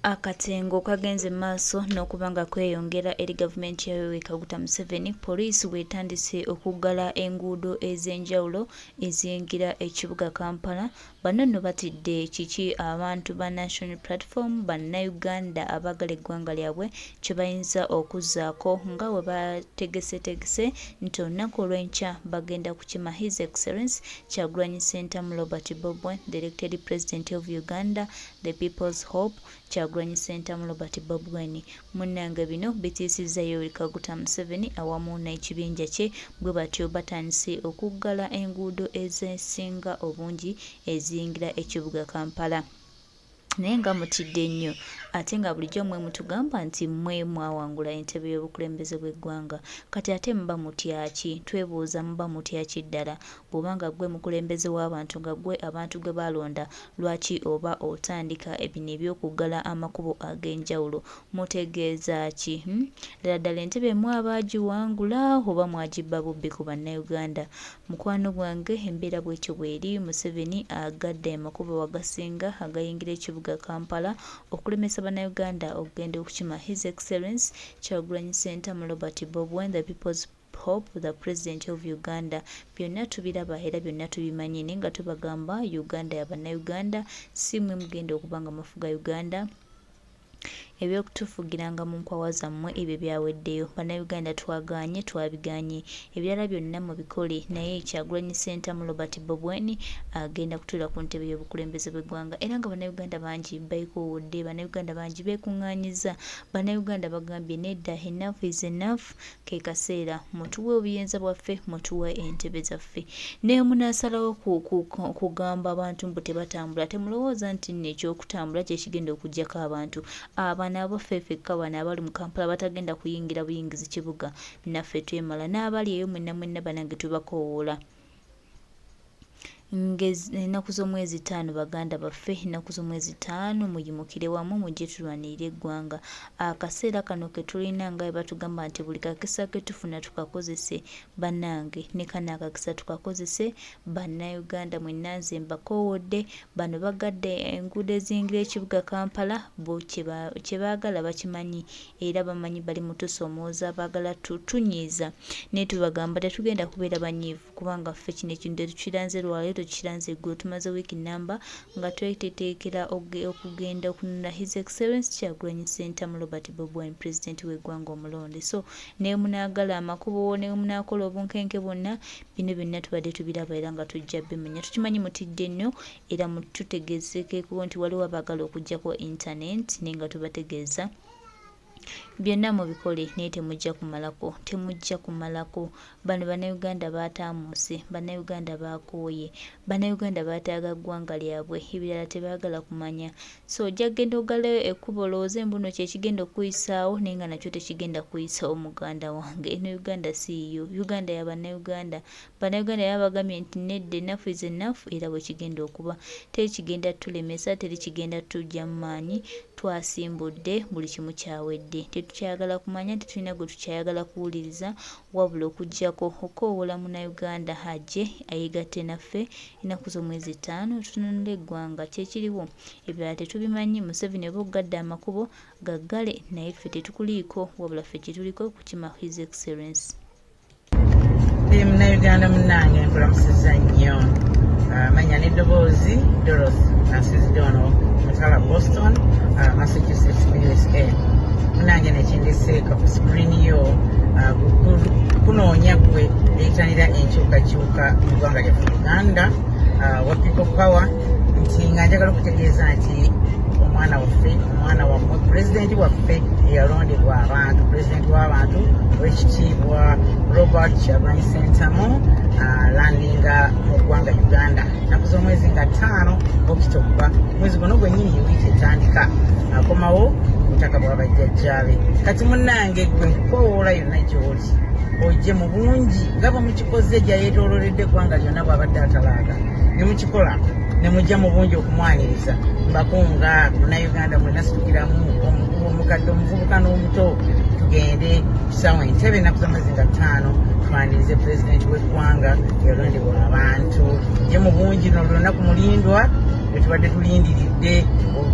Akatengo kagenze mu maaso n'okuba nga kweyongera eri gavumenti ya Yoweri Kaguta Museveni, poliisi bw'etandise okuggala enguudo ez'enjawulo eziyingira ekibuga Kampala. Bano nno batidde kiki abantu ba National Platform, Bannayuganda abaagala eggwanga lyabwe kye bayinza okuzzaako nga bwe bategesetegese nti olunaku olw'enkya bagenda kukima His Excellence Kyagulanyi Ssentamu Robert Bobi Wine, the elected President of Uganda, The People's Hope, Kyagulanyi Ssentamu Robert Bobi Wine. Munnange bino bitiisizza Yoweri Kaguta Museveni awamu n'ekibinja kye bwe batyo batandise okuggala enguudo ezisinga obungi eziyingira ekibuga Kampala. Naye nga mutidde nnyo ate nga bulijjo mmwe mutugamba nti mmwe mwawangula entebe y'obukulembeze bw'eggwanga kati ate muba mutya ki? Twebuuza muba mutya ki ddala? Bw'oba nga ggwe mukulembeze w'abantu nga ggwe abantu gwe baalonda lwaki oba otandika bino eby'okuggala amakubo ag'enjawulo? Mutegeeza ki? Hmm? Ddala ddala entebe mmwe abaagiwangula oba mwagibba bubbi ku Bannayuganda? Mukwano gwange embeera bwetyo bweri, Museveni agadde amakubo agasinga agayingira ekibuga Kampala okulemesa Bannayuganda okugenda okukima His Excellence Kyagulanyi Ssentamu Robert Bobi Wine the People's Hope the president of Uganda. Byonna tubiraba era byonna tubimanyi naye nga tubagamba Uganda ya Bannayuganda si mmwe mugenda okuba nga mufuga Uganda. Eby'okutufugiranga mu nkwawa zammwe ebyo byaweddeyo. Bannayuganda twagaanye twabiganye. Ebirala byonna mubikole naye Kyagulanyi Ssentamu Robert Bobi Wine agenda kutuula ku ntebe y'obukulembeze bw'eggwanga era nga Bannayuganda bangi beekoowodde, Bannayuganda bangi beekung'aanyizza, Bannayuganda bagambye nedda enough is enough. Ke kaseera mutuwe obuyinza bwaffe, mutuwe entebe zaffe. Ne munaasalawo kugamba abantu mbu tebatambula, temulowooza nti nno eky'okutambula kye kigenda okuggyako abantu. Abano abaffe ffekka bano abali mu Kampala batagenda kuyingira buyingizi kibuga, naffe twemala. N'abali eyo mwenna mwenna banange tubakoowoola. Ng'ennaku z'omwezi ttaano baganda baffe, ennaku z'omwezi ttaano muyimukire wamu mujje tulwanirire eggwanga. Akaseera kano ke tulina nga bwe batugamba nti buli kakisa ke tufuna tukakozese, bannange ne kano akakisa tukakozese. Bannayuganda mwenna nze mbakoowodde, bano baggadde enguudo eziyingira ekibuga Kampala, bo kye baagala bakimanyi era bamanyi bali mu tusoomooza, baagala tunyiiza naye tubagamba tetugenda kubeera banyiivu. Kubanga ffe kino ekintu tetukiranze lwaleero, tetukiranze eggulo, tumaze wiiki nnamba nga tweteteekera okugenda okununula His Excellency Kyagulanyi Ssentamu Robert Bobi Wine Pulezidenti w'eggwanga omulonde. So ne munaagala amakubo, ne munaakola obunkenke bwonna, bino byonna tubadde tubiraba era nga tujja bimanya. Tukimanyi mutidde nnyo era tutegeezekeko nti waliwo abaagala okuggyako internet naye nga tubategeeza Byonna mubikole naye temujja kumalako, temujja kumalako. Bano bannayuganda baataamuuse, bannayuganda baakooye, bannayuganda baataaga ggwanga lyabwe, ebirala tebaagala kumanya. So ojja kugenda oggaleyo ekkubo olowooze mbu nno kye kigenda okukuyisaawo naye nga nakyo tekigenda kukuyisaawo muganda wange. Eno Uganda si yiyo, Uganda ya bannayuganda. Bannayuganda baba bagambye nti nedda enough is enough era bwekigenda okuba. Teri kigenda tulemesa, teri kigenda tuggyamu maanyi, twasimbudde buli kimu kyawedde. Tetukyayagala kumanya, tetulina gwetukyayagala kuwuliriza wabula okuggyako okukoowoola Munnayuganda ajje yeegatte naffe ennaku z'omwezi ttaano tununule eggwanga. Kyekiriwo ebirala tetubimanyi, Museveni oba oggadde amakubo gaggale naye ffe tetukuliiko wabula ffe kyetuliko kukima His Excellence. Ndi munnayuganda munnange, nkulamusizza nnyo. Amanya n'eddoboozi Dorothy, nsinzidde wano mutala Boston, Massachusetts, USA. Munnange nekindeseeka ku screen yo kunoonya ggwe eyitanira enkyukakyuka mu ggwanga lyaffe Uganda wa People Power, nti nga njagala okutegeeza nti omwana waffe, omwana wammwe, pulezidenti waffe eyalondebwa abantu, pulezidenti w'abantu owekitiibwa Robert Kyagulanyi Ssentamu alandinga mu ggwanga Uganda ennaku z'omwezi nga 5 Okitoba, mwezi guno gwennyini, wiiki etandika akomawo butaka bwa bajjajjaabe. Kati munnange gwe nkukoowoola yonna gy'oli ojje mu bungi nga bwe mukikoze gyayeetoololedde eggwanga lyonna bw'abadde atalaaga ne mukikola ne mujja mu bungi okumwaniriza. Mbakunga Munnayuganda mwenna, situkiramu, omukadde, omuvubuka n'omuto, tugende kisaawe Entebe ennaku z'omwezi nga 5 twanirize pulezidenti w'eggwanga yalondebwa abantu. Mujje mu bungi nolunaku mulindwa. Lwe tubadde tulindiridde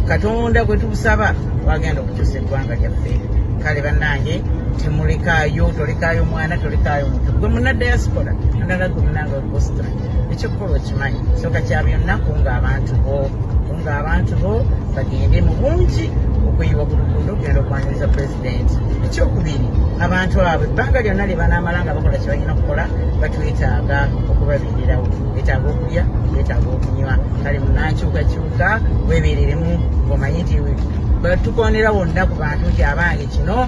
Katonda gwe tubusaba wagenda okukyusa eggwanga lyaffe. Kale bannange, temulekaayo, tolekaayo mwana, tolekaayo muntu. Gwe muna diaspora, naddala gwe munange we Boston, ekyokukola okimanyi. Soka kya byonna, kunga abantu bo, kunga abantu bo bagende mu bungi okuyiwa ku luguudo okugenda okwaniriza pulezidenti. Ekyokubiri, abantu abo ebbanga lyonna lye banaamala nga bakola kye balina okukola, batwetaaga okubabeererawo, betaaga okulya, betaaga okunywa. Kale munankyukakyuka, webeereremu ng'omanyi nti batukonera wonna ku bantu nti abange kino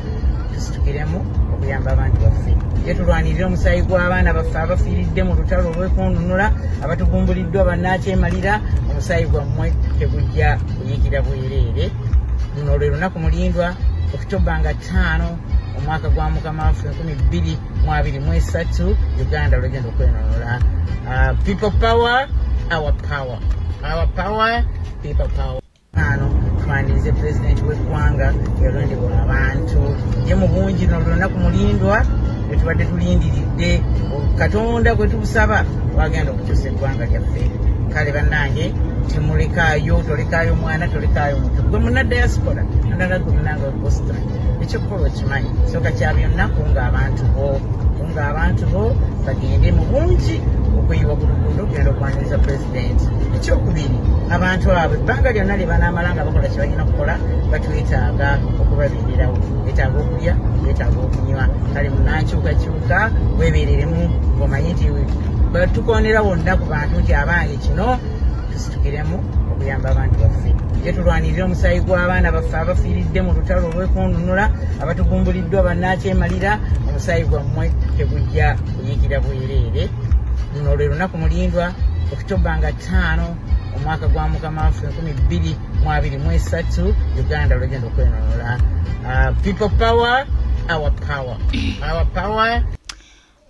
tusitukiremu okuyamba abantu baffe, ye tulwanirire omusaayi gw'abaana baffe abafiiridde mu lutalo olw'ekununula, abatugumbuliddwa bannakyemalira. Omusaayi gwammwe tegujja kuyiikira bwereere. Luno lwe lunaku mulindwa, Okitoba nga 5, omwaka gwa Mukama waffe 2023, Uganda lwegenda okwenonora. People power, our power, our power, people power. Ano twanirize pulezidenti w'eggwanga yalondebwa abantu ye mu bungi. Luno lunaku mulindwa lwe tubadde tulindiridde Katonda gwe tubusaba wagenda okukyusa eggwanga lyaffe. Kale bannange, temulekaayo, tolekaayo mwana, tolekaayo muntu. Gwe muna diaspora, naddala gwe munange we Boston, ekyokukola okimanyi. Soka kya byonna, kunga abantu bo, kunga abantu bo bagende mu bungi okuyiwa ku luguudo okugenda okwaniriza pulezidenti. Ekyokubiri, abantu abo ebbanga lyonna lye banaamala nga bakola kye balina okukola, batwetaaga okubabeererawo, betaaga okulya, betaaga okunywa. Kale munankyukakyuka, webeereremu ng'omanyi nti batukonera wonna ku bantu nti abange kino tusitukiremu okuyamba abantu baffe, ye tulwanirire omusaayi gw'abaana baffe abafiiridde mu lutalo olw'ekununula, abatugumbuliddwa bannakyemalira. Omusaayi gwammwe tegujja kuyiikira bwereere. Luno lwe lunaku mulindwa, Okitoba nga 5, omwaka gwa Mukama waffe 2023, Uganda lwegenda okwenonora. People power, our power, our power.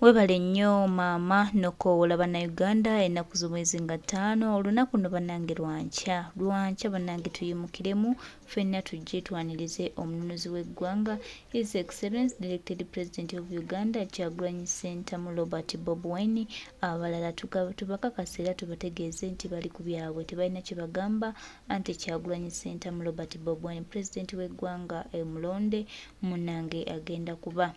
Webale nnyo maama n'okukoowoola Bannayuganda ennaku z'omwezi nga 5. Olunaku nno bannange lwankya, lwankya bannange, tuyimukiremu ffenna tujje twanirize omununuzi w'eggwanga, His Excellence the elected President of Uganda, Kyagulanyi Ssentamu Robert Bobi Wine. Abalala tubakakasa era tubategeeze nti bali ku byabwe, tebalina kye bagamba, anti Kyagulanyi Ssentamu Robert Bobi Wine Pulezidenti w'eggwanga omulonde munnange agenda kuba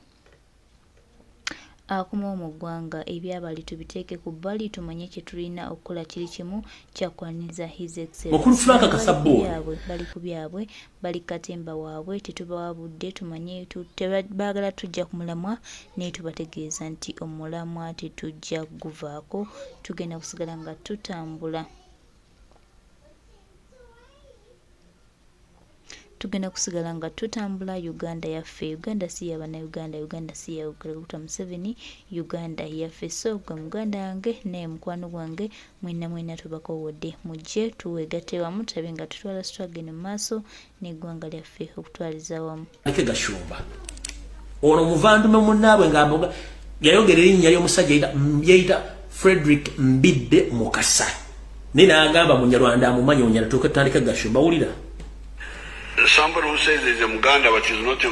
akomawo mu ggwanga. Ebyabali tubiteeke ku bbali, tumanye kye tulina okukola kiri kimu kyakwaniriza His Excellence. Mukulu Frank Kasabbuuni. Byabwe bali ku byabwe, bali katemba waabwe, tetubawa budde. Tumanye baagala tujja ku mulamwa, naye tubategeeza nti omulamwa tetujja guvaako, tugenda kusigala nga tutambula, tugenda kusigala nga tutambula. Uganda yaffe, Uganda si ya Bannayuganda, Uganda si ya Dr Museveni, Uganda yaffe. So gwe muganda wange naye mukwano gwange, mwenna mwenna tubakoowodde mujje tuwegatte wamu, tulabe nga tutwala struggle eno mu maaso n'eggwanga lyaffe okutwaliza wamu. Ake Gashumba ono muvandume munnaabwe ng'amuga yayogera erinnya ly'omusajja yeyita Frederick Mbidde Mukasa, naye n'agamba Munyarwanda amumanyi Omunyarwanda. Tuuke tutandike. Gashumba, wulira. Somebody who says he's a Muganda, but he's not a,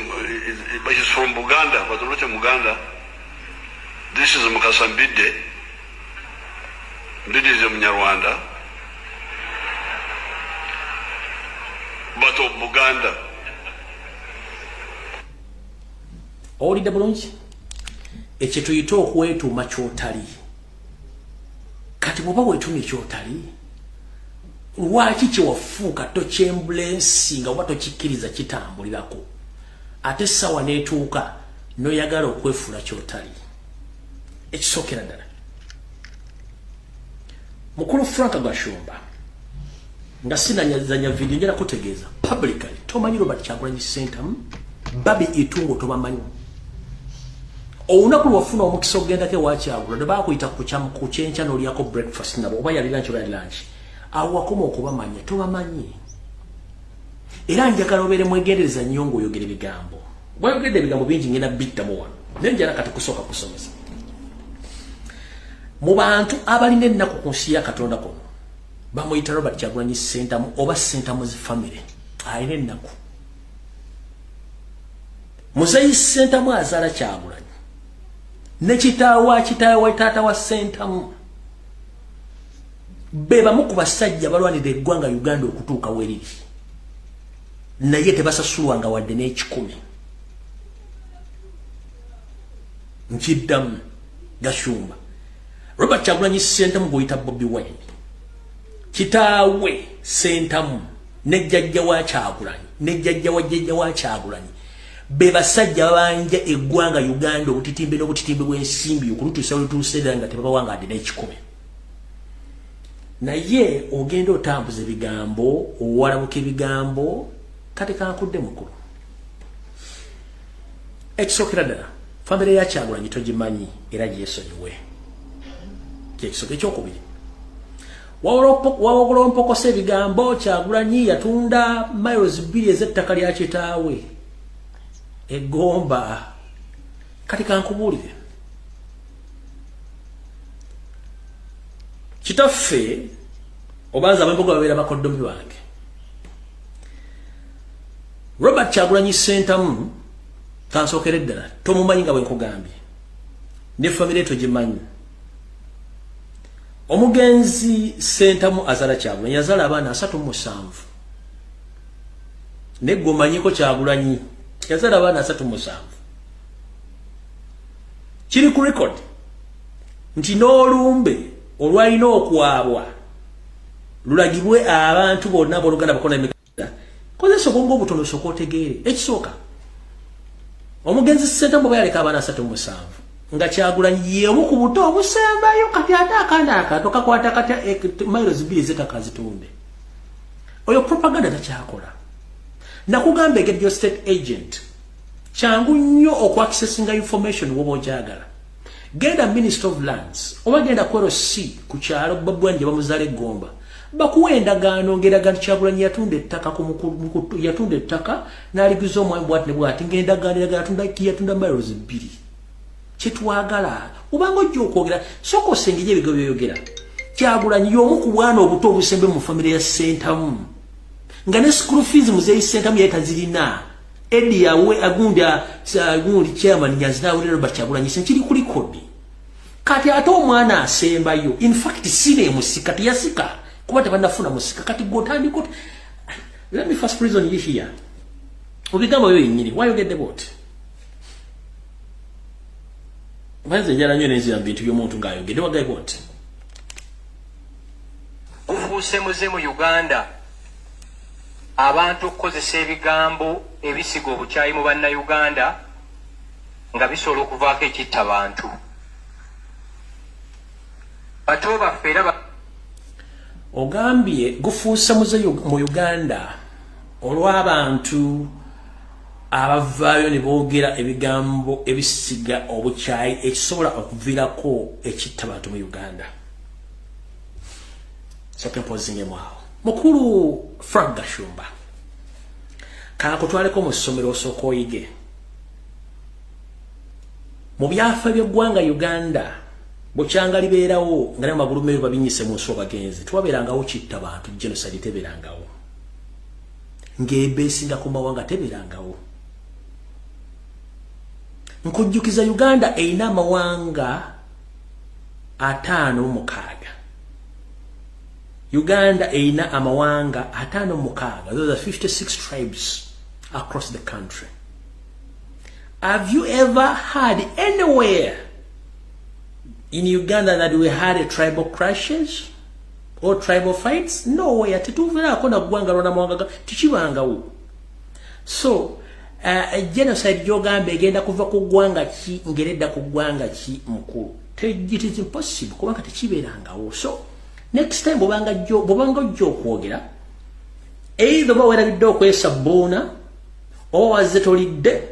but he's from Buganda, but not a Muganda. This is Mukasa Mbidde. Mbidde is a Munyarwanda, but of Buganda. Owulidde bulungi ekyo tuyite okwetuuma kyotali. Kati bw'oba weetuumye kyotali, lwaki kyewafuuka tokyembulensi nga oba tokikkiriza kitambulirako, ate essaawa n'etuuka n'oyagala okwefuula kyotali? Ekisookera ddala, mukulu Frank Gashumba, nga sinanyazanya video, njala kutegeeza publicly, tomanyi Robert Kyagulanyi Ssentamu, Babi Itungo, tobamanyi. Olunaku lwafuna omukisa okugendako ewa Kyagula ne bakuyita ku kyenkya n'olyako breakfast nabo, oba yali lunch oba yali lunch, awo wakoma okubamanya. Tobamanyi. Era njagala obeere mwegendereza nnyo ng'oyogera ebigambo. Wayogedde ebigambo bingi, ngenda bittamu wano, naye njala kati kusooka kusomesa. Mu bantu abalina ennaku ku nsi ya Katonda kuno, bamuyita Robert Kyagulanyi Ssentamu oba Ssentamu's family alina ennaku. Muzeyi Ssentamu azaala Kyagulanyi ne kitaawe wa kitaawe wa taata wa Ssentamu. Be bamu ku basajja balwanira eggwanga Uganda okutuuka weriri, naye tebasasulwanga wadde n'ekikumi. Nkiddamu, Gashumba, Robert Kyagulanyi Ssentamu gw'oyita Bobi Wine, kitaawe Ssentamu ne jjajja wa Kyagulanyi ne jjajja wa jjajja wa Kyagulanyi be basajja babanja eggwanga Uganda obutitimbe n'obutitimbe bw'ensimbi okulutuusa olutuusa era nga tebabawanga wadde n'ekikumi. Naye ogenda otambuza ebigambo, owalabuka ebigambo. Kati kankudde, mukulu. Ekisookera ddala, famire ya Kyagulanyi togimanyi era gyesonyiwe, kyekisooka. Ekyokubiri, wawogula ompokosa ebigambo, Kyagulanyi yatunda miles 2 ez'ettaka lya kitaawe egomba. Kati kankubuulire, kitaffe obanza abembogo babeera bakoddomi bange. Robert Kyagulanyi Ssentamu, kansookere ddala, tomumanyi nga bwe nkugambye, ne famire togimanyi. Omugenzi Ssentamu azala Kyagulanyi, yazala abaana 37. Naye gwe omanyiko Kyagulanyi yazala abaana 37? Kiri ku record nti n'olumbe olwalina okwabwa lulagibwe abantu bonna boluganda bakona emiganda. Kozesa obwongo obutono, osooka otegeere. Ekisooka, omugenzi Ssentamu bwe yaleka abaana 37, nga Kyagulanyi yemu ku buto obusembayo. Kati ate akaana akato kakwata katya miles 2 ez'ettaka zitunde? Oyo propaganda takyakola. Nakugamba, egeri gyo state agent, kyangu nnyo okwaccessinga information woba ogyagala. Genda Minister of Lands oba genda kwero c ku kyalo Babwani gye bamuzaala eggomba, bakuwa endagaano ng'eraga nti Kyagulanyi yatunda ettaka, yatunda ettaka n'aliguza omwami bwati ne bwati, ng'endagaano eraga yatunda miles 2. Kyetwagala, obanga ojja okwogera, sooka osengejja ebigambo byoyogera. Kyagulanyi y'omu ku bwana obuto obusembe mu famire ya Ssentamu, nga ne school fees muzeeyi Ssentamu yali tazirina. Edi yawe agundi agundi chairman Nyanzi nawulira Robert Kyagulanyi kiri ku record. Kati ate omwana asembayo, in fact sire musika, teyasika kuba tebannafuna musika. Kati gwotandika, let me first reason you here. Obigambo byo yennyini wayogedde bwoti, banze njala nnyo nenzira mu bintu by'omuntu ng'ayogedde wagaye bwoti. Gufuuse muze mu Uganda abantu okukozesa ebigambo ebisiga obukyayi mu Bannayuganda nga bisobola okuvaako ekitta bantu bato baffe era. Ogambye gufuuse muze mu Uganda olw'abantu abavaayo ne boogera ebigambo ebisiga obukyayi ekisobola okuviirako ekitta bantu mu Uganda. Soke mpozingemu awo. Mukulu Frank Gashumba, kankutwaleko mu ssomero osooka oyige mu byafa by'eggwanga Uganda. Bukyanga libeerawo nga namagulu meeru babinyise mu nsi obagenzi, tewabeerangawo kitta bantu, genocide tebeerangawo, ng'ebeesinga ku mawanga tebeerangawo. Nkujjukiza, Uganda erina amawanga 56. Uganda erina amawanga 56. Those are 56 tribes across the country. Have you ever heard anywhere in Uganda that we had a tribal clashes or tribal fights? Nowhere. Tetuveerako na ggwanga lwana mawanga, tekibangawo. So genocide gyogamba egenda kuva ku ggwanga ki ng'eredda ku ggwanga ki, mukulu? It is impossible kubanga tekibeerangawo. So next time bwobanga ojja okwogera, either oba weerabidde okwesabbuuna oba wazze tolidde,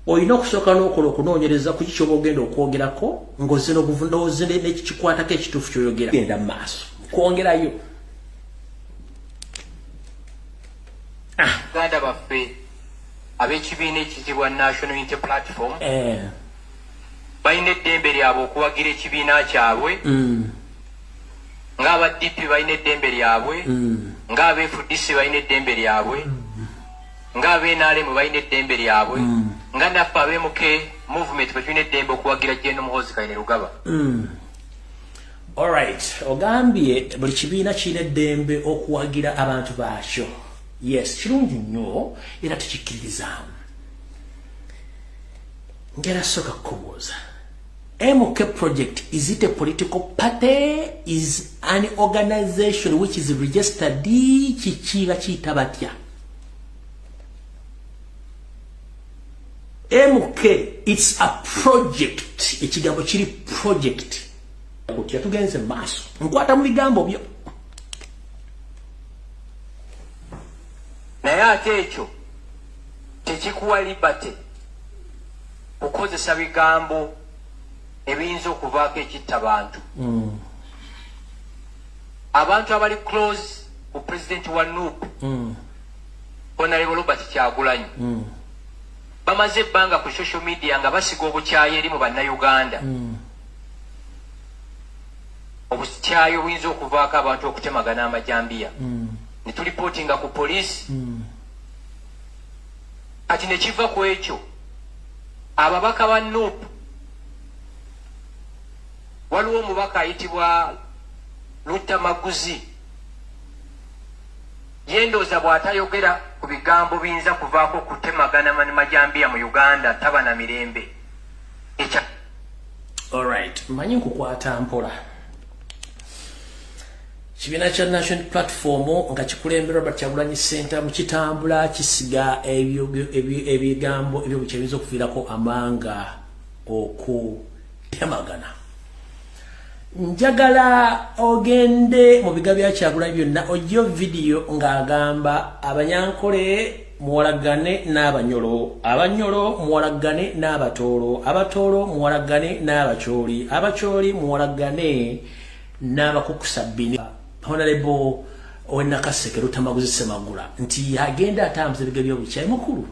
olina okusooka n'okola okunoonyereza ku kiki oba ogenda okwogerako ng'ozze n'obuvundowooze n'ekikikwatako ekituufu ky'oyogera. Genda mu maaso kwongerayo. Uganda baffe ab'ekibiina ekiyitibwa National Unity Platform balina eddembe lyabwe okuwagira ekibiina kyabwe, ng'aba DP balina eddembe lyabwe, ng'aba FDC balina eddembe lyabwe, ng'aba NRM balina eddembe lyabwe, nga naffe ab'e MK Movement bwe tulina eddembe okuwagira Gen Muhoozi Kainerugaba. Alright, ogambye buli kibiina kirina eddembe okuwagira abantu baakyo. Yes, kirungi nnyo era tukikkiririzaamu. Njala sooka kukubuuza. MK project, is it a political party? Is an organization which is registered? Kiki bakiyita batya? MK, it's a project. Ekigambo kiri project. Kutya tugenze maaso. Nkwata mu bigambo byo. Naye ate ekyo tekikuwa liberty kukozesa bigambo ebiyinza okuvaako ekitta bantu. Abantu abali close ku president wa NUP, Honorable Robert Kyagulanyi, bamaze ebbanga ku social media nga basiga obukyayi eri mu Bannayuganda, obukyayi obuyinza okuvaako abantu okutemagana amajambiya, ne tulipootinga ku poliisi. Kati ne kiva ku ekyo, ababaka ba NUP, waliwo omubaka ayitibwa Luttamaguzi, ye ndowooza bw'atayogera ku bigambo biyinza kuvaako kutemagana majambiya mu Uganda taba na mirembe. Alright, manyi nkukwata mpola. Kibiina kya National Platform nga kikulemberwa Robert Kyagulanyi Ssentamu kitambula kisiga ebigambo ebyobukyayi ebiyinza okuviirako amanga okutemagana. Njagala ogende mu biga bya Kyagulanyi byonna ojjo vidiyo ng'agamba Abanyankole muwalagane n'Abanyolo, Abanyolo muwalagane n'Abatoolo, Abatoolo muwalagane n'Abakyoli, Abakyoli muwalagane n'abakukusa bbini. Honorable Owenakaseke Lutamaguzi Ssemagula nti agenda atambuza ebiga by'obukyayi. Mukulu,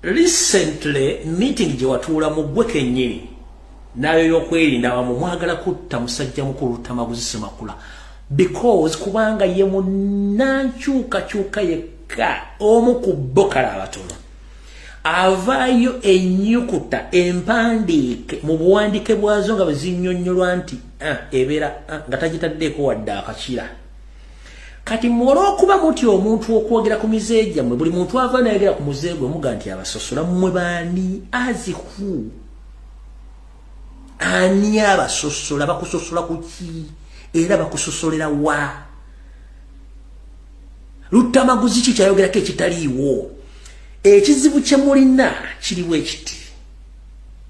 recently meeting gye watuula mu ggwe kennyini nayo y'okwerinda wamu mwagala kutta musajja mukulu Lutamaguzi Ssemakula because kubanga ye munnankyukakyuka yekka omu ku bo kale abatono avaayo ennyukuta empandiike mu buwandiike bwazo nga bwe zinnyonnyolwa nti ebeera nga tagitaddeeko wadde akakira. Kati olw'okuba mutya omuntu okwogera ku mize gyammwe, buli muntu ava nayogera ku muze gwe muga nti abasosola. Mmwe baani? Azihu ani abasosola? Bakusosola ku ki era bakusosolera wa? Luttamaguzi ki kyayogerako ekitaliiwo? Ekizibu kye mulina kiriwo ekiti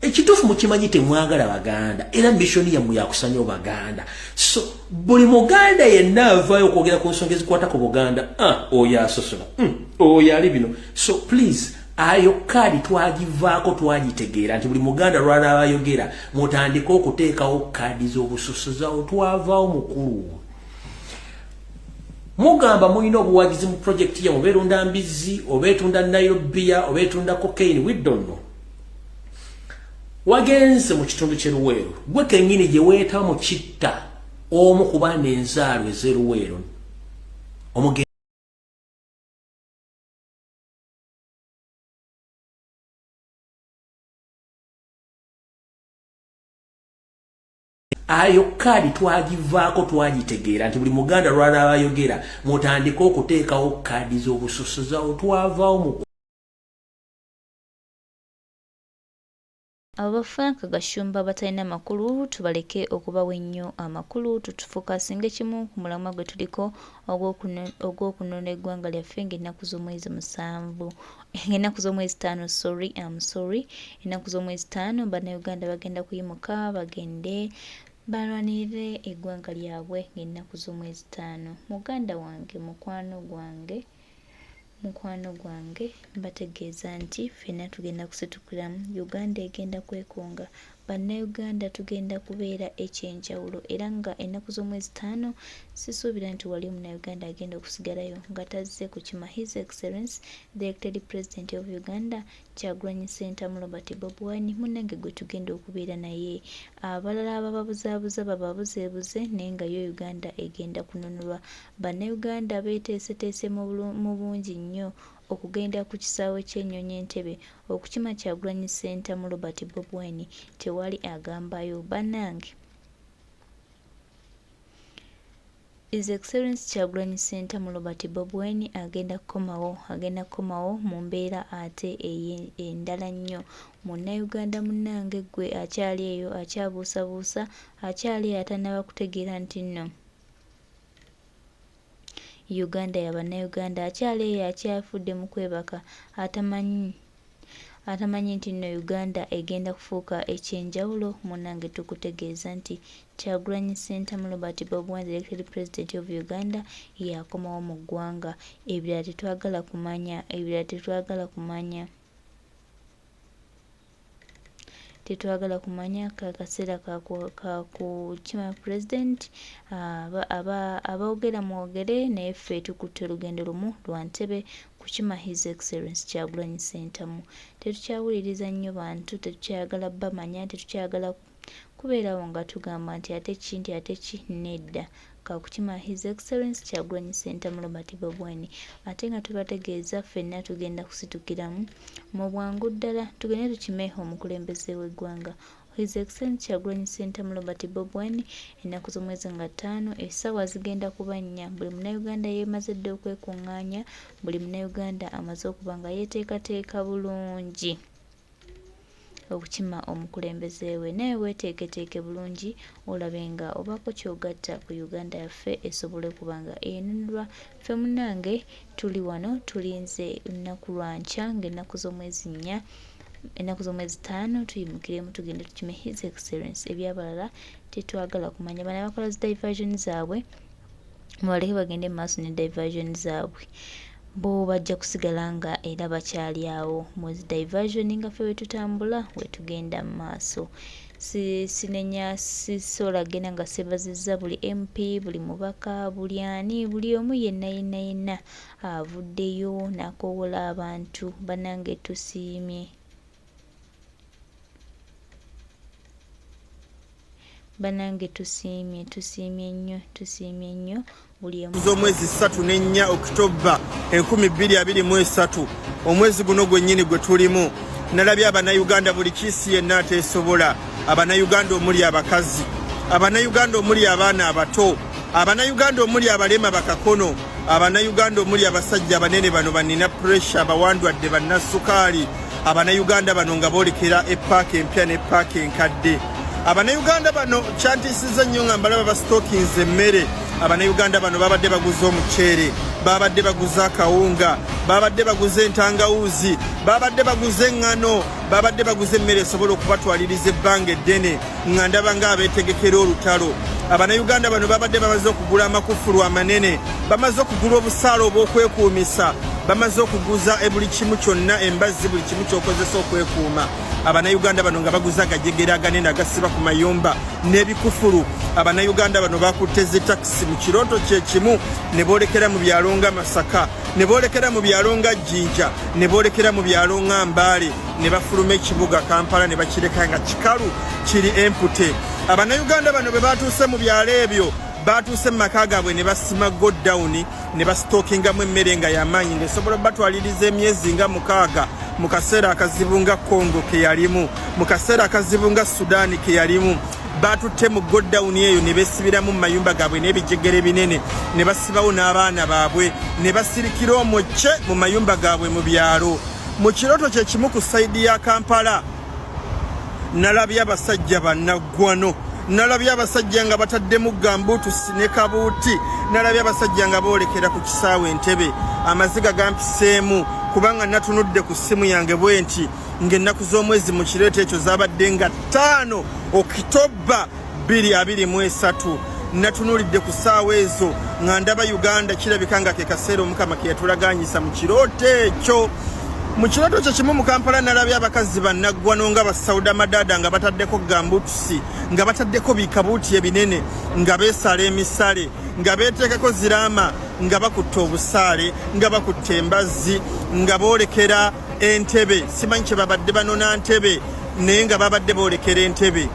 ekituufu mukimanyi, temwagala Baganda era mission yammwe yakusanya Obaganda. So buli Muganda yenna avaayo okwogera ku nsonga ezikwata ku Buganda, oyo asosola, oyo ali bino. So please, ayo kaadi twagivaako, twagitegeera nti buli Muganda lwanaaba ayogera mutandike okuteekawo kaadi z'obusosozawo. Twavaawo mukulu. Mugamba mulina obuwagizi mu project yammwe, oba erunda mbizzi, oba etunda Nairobiya, oba etunda cocaine, we don't know. Wagenze mu kitundu ky'e Luweero, gwe kennyini gye weetaba mu kitta omu ku baana enzaalwa ez'e Luweero, omugenzi ayo kaadi twagivaako, twagitegeera nti buli Muganda lwanaaba ayogera mutandike okuteekawo kaadi z'obusosozawo. Twavaawo mu Abo ba Frank Gashumba batalina makulu tubaleke okubawa ennyo amakulu, tufokasinge kimu ku mulamwa gwe tuliko ogw'okunona eggwanga lyaffe ng'ennaku z'omwezi 7, ng'ennaku z'omwezi 5, sorry, am sorry, ennaku z'omwezi 5 Bannayuganda bagenda kuyimuka bagende balwanirire eggwanga lyabwe ng'ennaku z'omwezi 5. Muganda wange, mukwano gwange, mukwano gwange, mbategeeza nti ffenna tugenda kusitukiramu. Uganda egenda kwekonga, Bannayuganda tugenda kubeera ekyenjawulo era nga ennaku z'omwezi 5 sisuubira nti wali Omunnayuganda agenda okusigalayo nga tazze kukima His Excellence the elected President of Uganda Kyagulanyi Ssentamu Robert Bobi Wine, munnange gwe tugenda okubeera naye. Abalala abababuzaabuza bababuzeebuze, naye nga yo Uganda egenda kununulwa. Bannayuganda beeteeseteese mu bungi nnyo okugenda ku kisaawe ky'ennyonyi Entebbe okukima Kyagulanyi Ssentamu Robert Bobi Wine, tewali agambayo. Bannange! His Excellency Kyagulanyi Ssentamu Robert Bobi Wine agenda kukomawo agenda kukomawo mu mbeera ate endala nnyo. Munnayuganda munnange ggwe akyali eyo akyabuusabuusa, akyali eyo atannaba kutegeera nti nno Uganda ya Bannayuganda, akyali eyo akyafudde mu kwebaka atamanyi Atamanyi nti nno Uganda egenda kufuuka ekyenjawulo munange tukutegeeza nti Kyagulanyi Ssentamu Robert Bobi Wine the elected president of Uganda yakomawo mu ggwanga ebirala tetwagala kumanya ebirala tetwagala kumanya tetwagala kumanya kakaseera kakukima president aboogera mwogere naye ffe tukutte olugendo lumu lwa ntebe kukima His Excellence Kyagulanyi Ssentamu. Tetukyawuliriza nnyo bantu, tetukyayagala bamanya, tetukyayagala kubeerawo nga tugamba nti ate ki nti ate ki nedda. Kakukima His Excellence Kyagulanyi Ssentamu Robert Bobi Wine ate nga tubategeeza ffenna tugenda kusitukiramu mu bwangu ddala tugende tukime omukulembeze w'eggwanga His Excellency Kyagulanyi Ssentamu Robert Bobi Wine ennaku z'omwezi nga ttaano essaawa zigenda kuba nnya buli Munnayuganda yeemaze dda okwekungaanya buli Munnayuganda amaze okuba nga yeeteekateeka bulungi okukima omukulembeze we naye weeteeketeeke bulungi olabe nga obaako ky'ogatta ku Uganda yaffe esobole okuba nga enunulwa ffe munnange tuli wano tulinze lunaku lwa nkya ng'ennaku z'omwezi nnya ennaku z'omwezi ttaano tuyimukiremu tugende tukime His Excellence ebyabalala tetwagala kumanya bano abakola zi diversion zaabwe mubaleke bagende mu maaso ne diversion zaabwe bo bajja kusigala nga era bakyali awo mu zi diversion nga ffe wetutambula wetugenda mu maaso sinenya sisobola genda nga sebazizza buli MP buli mubaka buli ani buli omu yenna yenna yenna Avuddeyo nakowola abantu banange tusiimye. Banange tusiimye tusiimye nnyo tusiimye nnyo buli omu. Z'omwezi 3 ne 4 Okitobba 2023 omwezi guno gwennyini gwe tulimu nalabye Abannayuganda buli kiisi yenna ateesobola Abannayuganda omuli abakazi Abannayuganda omuli abaana abato Abannayuganda omuli abalema bakakono Abanayuganda omuli abasajja abanene bano banina pressure, abawandwadde, bannasukaali, Abanayuganda bano nga boolekera epaaka empya ne paaka enkadde. Abanayuganda bano kyantiisizza nnyo nga mbalaba basitookinze emmere. Abanayuganda bano babadde baguze omuceere, babadde baguze akawunga, babadde baguze entangawuuzi, babadde baguze eŋŋano, babadde baguze emmere esobola okubatwaliriza ebbanga eddene. Nga ndaba ng'abeetegekera olutalo. Abanayuganda bano babadde bamaze okugula amakufulu amanene, bamaze okugula obusaala obw'okwekuumisa, bamaze okuguza buli kimu kyonna, embazzi, buli kimu ky'okozesa okwekuuma. Abanayuganda bano nga baguze agajegere aganene agasiba ku mayumba n'ebikufulu. Abanayuganda bano bakutte zi takisi mu kirooto kye kimu ne boolekera mu byalo nga Masaka, ne boolekera mu byalo nga Jinja, ne boolekera mu byalo nga Mbale, ne bafuluma ekibuga Kampala ne bakireka nga kikalu kiri empute. Abannayuganda bano bwe batuuse mu byalo ebyo batuuse mu maka gaabwe ne basima godown ne basitookingamu emmere nga yamaanyi ng'esobola obatwaliriza emyezi nga mukaaga mu kaseera akazibu nga Congo ke yalimu, mu kaseera akazibu nga Sudaani ke yalimu. Batutte mu godown eyo ne beesibiramu mu mayumba gaabwe n'ebijegere binene ne basibawo n'abaana baabwe ne basirikira omwo kye mu mayumba gaabwe mu byalo. Mu kirooto kye kimu ku sayidi ya Kampala nalabye abasajja bannaggwano, nalabye abasajja nga bataddemu gambuutusi ne kabuuti, nalabye abasajja nga boolekera ku kisaawe Entebbe. Amaziga gampiseemu kubanga natunudde ku ssimu yange bwe nti ng'ennaku z'omwezi mu kirooto ekyo zaabadde nga 5 Okitobba 2023. Natunuulidde ku ssaawa ezo nga ndaba Uganda kirabika nga ke kaseera Omukama ke yatulagaanyisa mu kirooto ekyo. Mu kirooto kye kimu mu Kampala nalabye abakazi bannaggwano nga basauda madaada nga bataddeko gambutusi, nga bataddeko bikabuuti ebinene, nga beesala emisale, nga beeteekako ziraama, nga bakutte obusaale, nga bakutte embazzi, nga boolekera Entebbe. Simanyi kye babadde banona Ntebe, naye nga babadde boolekera Entebbe.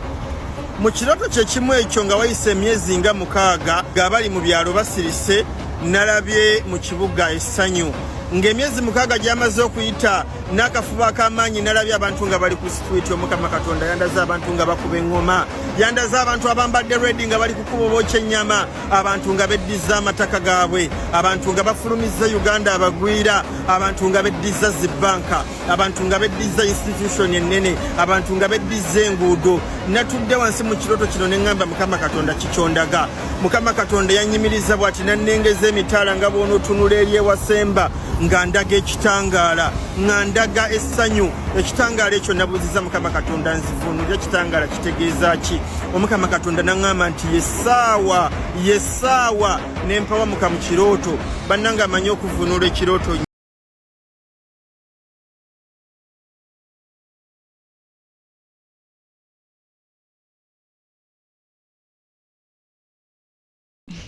Mu kirooto kye kimu ekyo nga wayise emyezi nga mukaaga ng'abali mu byalo basirise, nalabye mu kibuga essanyu ng'emyezi mukaaga gyamaze okuyita. N'akafubo ak'amaanyi nalabye abantu nga bali ku street. Omukama Katonda yandaze abantu nga bakuba eŋŋoma, yandaze abantu abambadde red nga bali kukuba bookya ennyama, abantu nga beddiza amataka gaabwe, abantu nga bafulumizza Uganda abagwira, abantu nga beddiza zibbanka, abantu nga beddiza institution ennene, abantu nga beddiza enguudo. Natudde wansi mu kirooto kino ne ŋŋamba, Mukama Katonda, kikyondaga? Mukama Katonda yanyimiriza bw'ati nannengeza emitaala nga bw'onootunula eri ewasemba, nga ndaga ekitangaala, nga ndaga essanyu. Ekitangaala ekyo nabuuziza Mukama Katonda, nzivuunulira, ekitangaala kitegeeza ki? Omukama Katonda naŋŋamba nti yessaawa, yessaawa. Nempawamuka mu kirooto. Bannange, amanyi okuvuunula ekirooto.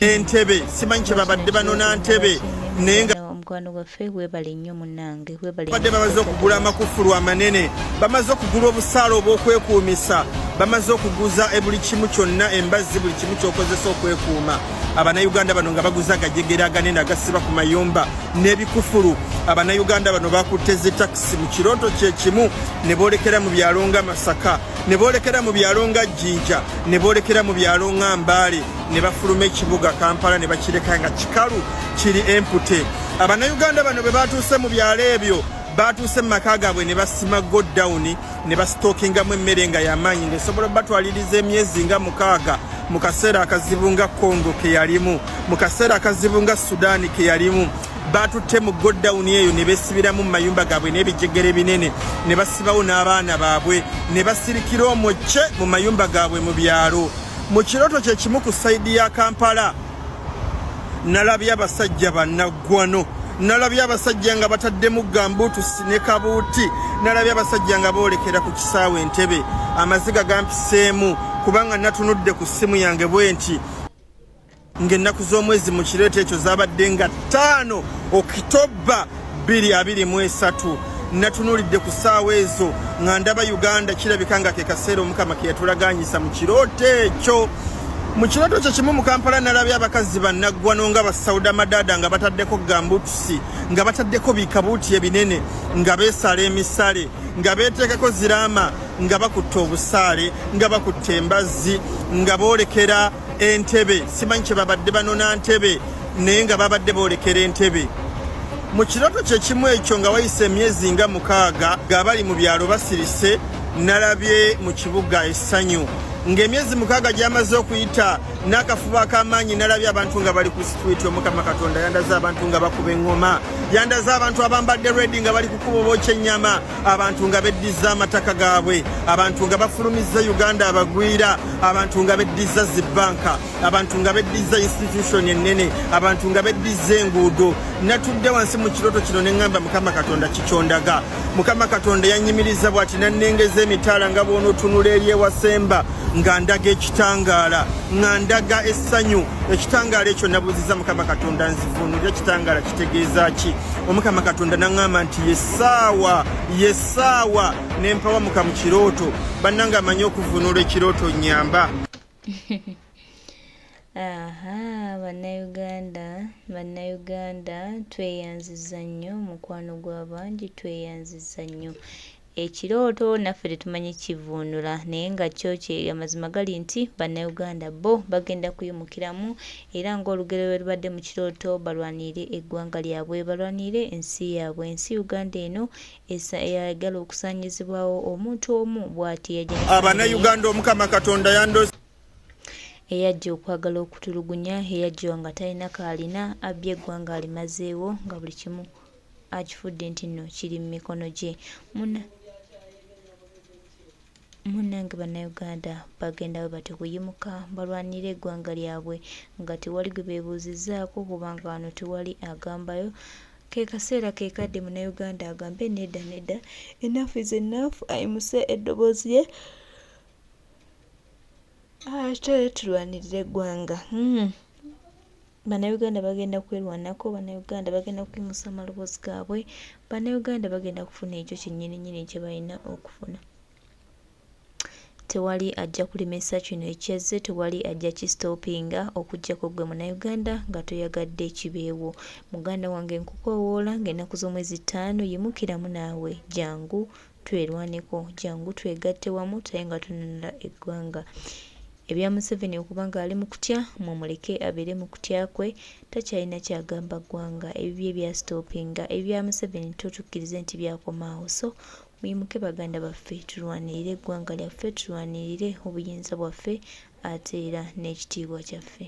Entebe simanyi kye babadde banona ntebe, naye nga omukwano gwaffe, webale nnyo munnange, webale. Badde bamaze okugula amakufulu amanene, bamaze okugula obusaala obw'okwekuumisa, bamaze okuguza buli kimu kyonna, embazzi, buli kimu kyokozesa okwekuuma. Abannayuganda bano nga baguze agajegere aganene agasiba ku mayumba n'ebikufulu. Abannayuganda bano bakutte zi takisi mu kirooto kye kimu ne boolekera mu byalo nga Masaka, ne boolekera mu byalo nga Jjinja, ne boolekera mu byalo nga Mbaale, ne bafuluma ekibuga Kampala ne bakireka nga kikalu, kiri empute. Abannayuganda bano bwe batuuse mu byalo ebyo, batuuse mu maka gaabwe ne basima godown ne basitookingamu emmere nga yamaanyi, ng'esobola obatwaliriza emyezi nga 6, mu kaseera akazibu nga Congo ke yalimu, mu kaseera akazibu nga Sudaani ke yalimu. Batutte mu godown eyo ne beesibiramu mu mayumba gaabwe n'ebijegere binene, ne basibawo n'abaana baabwe ne basirikira omwo kye mu mayumba gaabwe mu byalo. Mu kirooto kye kimu ku side ya Kampala nalabye abasajja bannaggwano, nalabye abasajja nga bataddemu gambuutusi ne kabuuti, nalabye abasajja nga boolekera ku kisaawe Entebe. Amaziga gampiseemu kubanga natunudde ku ssimu yange bwe nti ng'ennaku z'omwezi mu kireeto ekyo zabadde nga 5 Okitoba 2023. Natunuulidde ku ssaawa ezo nga ndaba Uganda, kirabika nga ke kaseera Omukama ke yatulaganyisa mu kirooto ekyo. Mu kirooto kye kimu mu Kampala nalabye abakazi bannaggwano nga basauda madaada, nga bataddeko gambutusi, nga bataddeko bikabuuti ebinene, nga beesala emisale, nga beeteekako ziraama, nga bakutte obusaale, nga bakutte embazzi, nga boolekera Entebe. Simanyi kye babadde banona ntebe, naye nga babadde boolekera Entebe. Mu kirooto kye kimu ekyo nga wayise emyezi nga 6 ng'abali mu byalo basirise, nalabye mu kibuga essanyu ng'emyezi 6 gyamaze okuyita. N'akafubo ak'amaanyi nalabye abantu nga bali ku street. Omukama Katonda yandaze abantu nga bakuba eŋŋoma, yandaze abantu abambadde red nga bali kukuba bookya ennyama, abantu nga beddiza amataka gaabwe, abantu nga bafulumizza Uganda abagwira, abantu nga beddiza zibbanka, abantu nga beddiza institution ennene, abantu nga beddiza enguudo. Natudde wansi mu kirooto kino ne ŋŋamba, Mukama Katonda, kikyondaga? Mukama Katonda yanyimiriza bw'ati nannengeza emitaala nga bw'onootunula eri ewasemba, nga ndaga ekitangaala, nga ndaga essanyu. Ekitangaala ekyo nabuuziza Mukama Katonda, nzivuunulira, ekitangaala kitegeeza ki? Omukama Katonda naŋŋamba nti yessaawa, yessaawa. Nempawamuka mu kirooto. Bannange, amanyi okuvunula ekirooto, nyamba. Aha, Bannayuganda, Bannayuganda, tweyanziza nnyo mukwano gw'abangi, tweyanziza nnyo. Ekirooto naffe tetumanyi kivvuunula, naye nga kyo kye amazima gali nti Bannayuganda bo bagenda kuyimukiramu era ng'olugero lwe lubadde mu kirooto, balwanirire eggwanga lyabwe, balwanirire ensi yaabwe, ensi Uganda eno eyagala okusaanyizibwawo omuntu omu bw'ati eyajja ne famire ye. Abannayuganda, Omukama Katonda yandoose. Eyajja okwagala okutulugunya, eyajja nga talina k'alina, abbye eggwanga alimazeewo nga buli kimu akifudde nti nno kiri mu mikono gye. Munnange Bannayuganda bagenda bwe batyo kuyimuka balwanirire eggwanga lyabwe nga tewali gwe beebuuzizzaako kubanga wano tewali agambayo. Ke kaseera ke kadde Munnayuganda agambe nedda nedda, enough is enough, ayimuse eddoboozi lye ate tulwanirire eggwanga. Bannayuganda bagenda kwerwanako, Bannayuganda bagenda kuyimusa amaloboozi gaabwe, Bannayuganda bagenda kufuna ekyo kyennyini nnyini kye balina okufuna. Tewali ajja kulemesa kino ekyazze, tewali ajja kistopinga okuggyako ggwe Munnayuganda nga toyagadde kibeewo. Muganda wange nkukoowoola ng'ennaku z'omwezi ttaano yimukiramu naawe jangu twerwaneko, jangu twegatte wamu tulabe nga tununula eggwanga. Ebya Museveni okuba ng'ali mu kutya mumuleke abeere mu kutya kwe takyalina kyagamba ggwanga ebibye byasitopinga ebya Museveni totukkirize nti byakoma awo so Muyimuke baganda baffe tulwanirire eggwanga lyaffe, tulwanirire obuyinza bwaffe ate era n'ekitiibwa kyaffe.